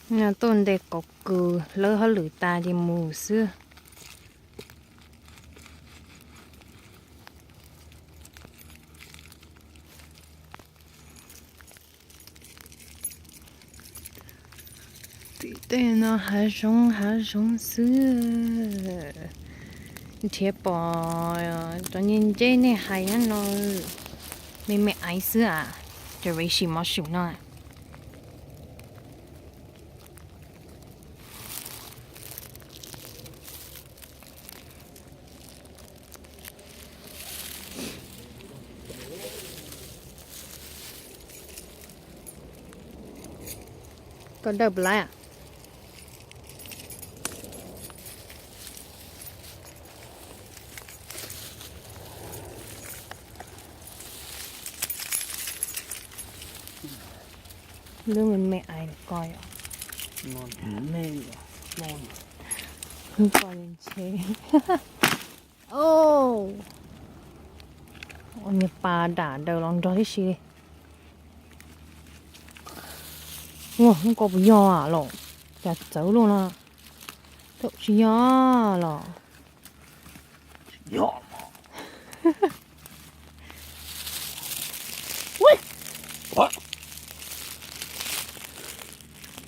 No tuaj nte qab kws hlawb hauj lwm tas ces mus xwb. Tim tej no hav zoov hav zoov xwb. Nrhiav pom cov nce nceb nej hais no me me aiv xwb as, cov rau sim mov su no. Koj dawj puas laiv? Lub me me aiv ko yom. Ko ntshe. Ua niag pas dam daws los nrog tib si li. Ua, hnub ko puas yog los? Cas txawv luaj no. Thaum tsis yog los.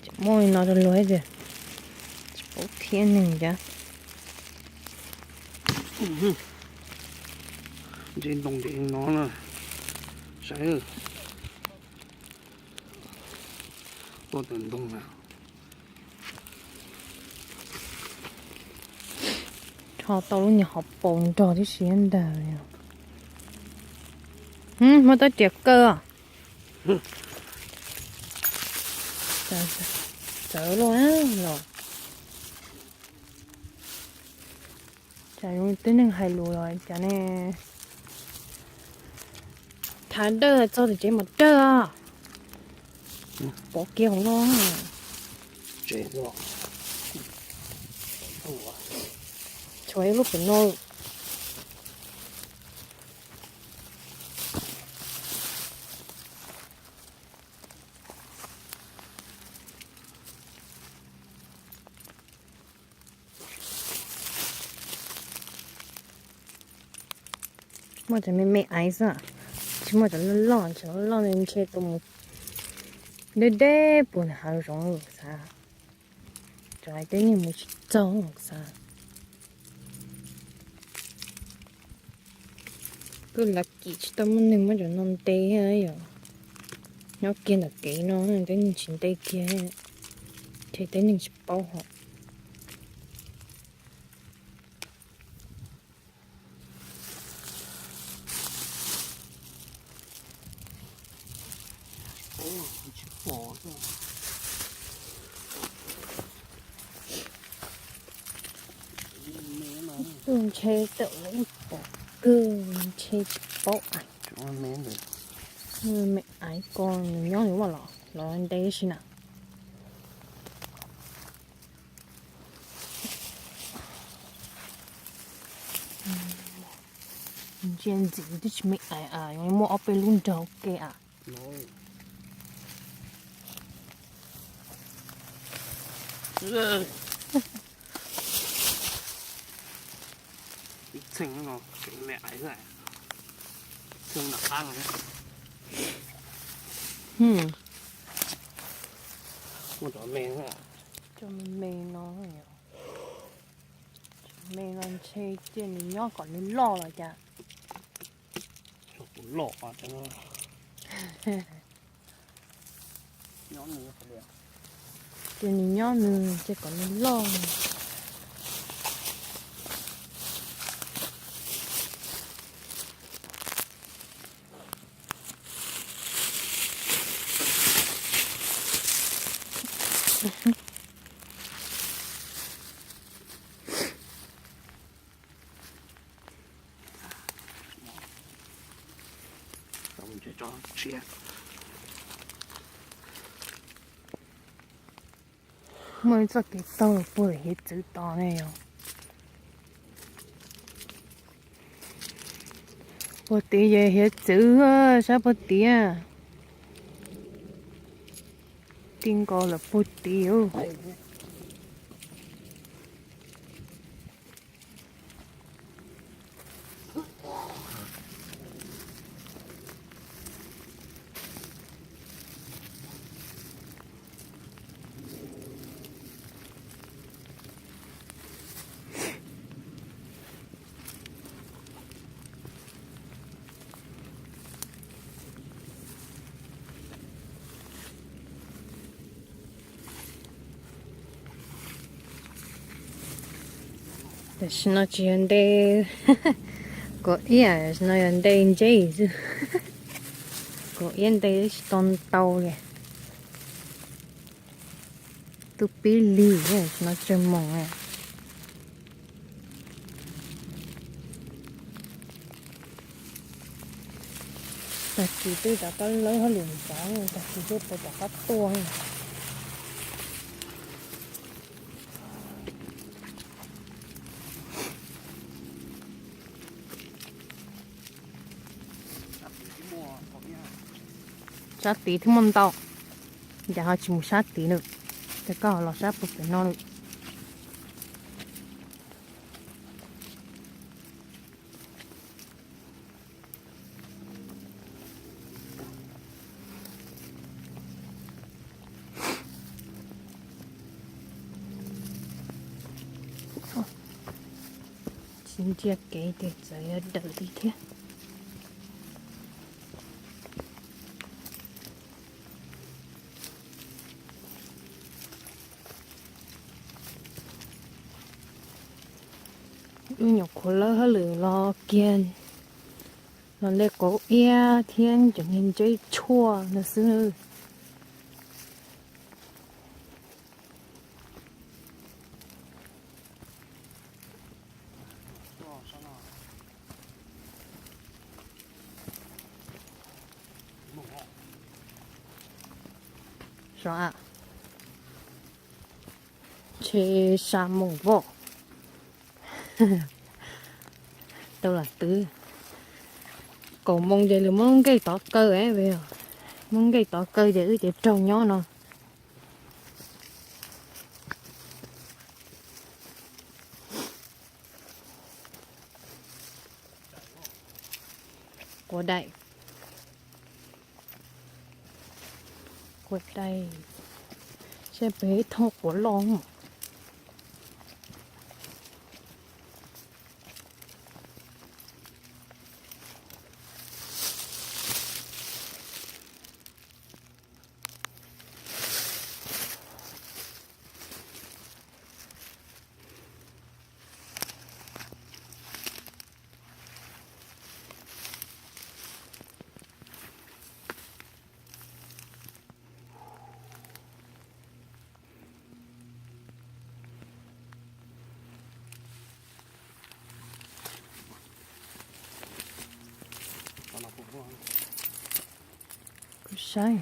Tseem muaj li no rau luag tias tsis paub thiab neeg cas. Ntsej ntoo ces no na, saib, tuaj tawm ntoo na. Rho tau lub nyuag hauv paus nrog tib si ntag. Muaj tab riam kaw. Txawv luaj los. Cas zoo tib neeg hais lus los cas ne. Thav dawj txog tim tsev mas dawj. Pov kiag hauv no. Tshuav ib lub pem no. Muaj cov me me aiv xwb, tsis muaj cov loj loj, cov loj loj ntshe tus mus deb deb puag hav zoov xav. Cov hais tib neeg mus tsis txog xav. Kuj lav kim tsis tau muaj neeg muab cov no nte thiab yom. Nyob kiag ntawm kev no tib neeg tsis nte kiag, ces tib neeg tsis paub hos. Ntshe tawm los pom kawg, ntshe tsis paub. Me aiv ko nws nyob nws ua los los nte si na. Ntsia ntxiv twb tsis me aiv, muaj ob peb lub nrog ke a. Txheej no me aiv, txheej no qab no. Muaj cov me, cov me me no, me no ntshe cia nws nyob kom nws loj los cas. Tus loj, ces nws nyob nws ces kom nws loj. Muaj ib txoj kev taug puag hiav txwv tos ne yom. Puag tid ces hiav txwv, sab puag tid. Tib nkaus lawm puag tid. Tam sim no tsis yog nte kaum ib, tam sim no yog nte ntseb xwb. Kaum ib nte tsis tau ntau li. Twb pib lig, tam sim no tsawg moos. Tag kis twb rov qab lawb hauj lwm ntxov, tag kis twb puas rov qab tuaj. Sab tid thiab muaj ntau, cas ho tsis mus sab tid lawm, ces koj ho los sab puag pem no lawm. Tsis ntsia kev ces txawm yuav dawm li thiab. Wb nyuam qhuav lawb hauj lwm los kiag, los nte kaum ib thiab cov niag ntseb tshuaj no xwb. Ntshe sa mus voj. Tau lam twv kaum moos ces lawv muab nkej tov kaw, muab nkej tov kaw ces wb ces raug nyob no. Quav daim, quav daim, seb pem ib thooj quav loj. Kuv saib.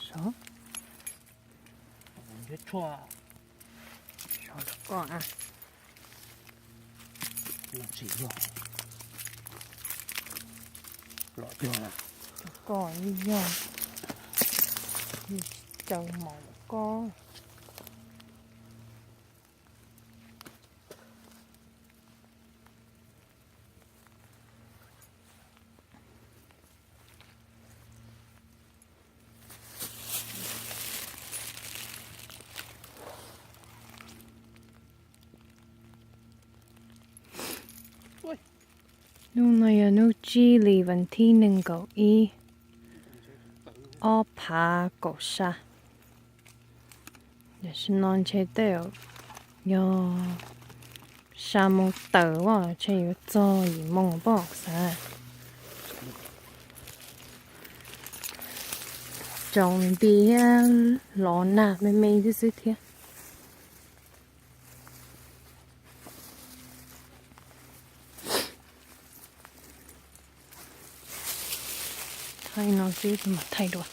Sov. Sov rau koj a. Tsis yog. Los yog. Koj yog. Tsis tau mov koj. Hnub no yog hnub tsib hli vas thib nees nkaum ib, ob phav kaum xya. Tam sim no ntshe tej zaum yog xya moo tawm, ntshe yuav txog yim moo pob xav. Tsaus nti thiab los nag me me xwb xwb thiab. Thaij no xwb mam thaij dua.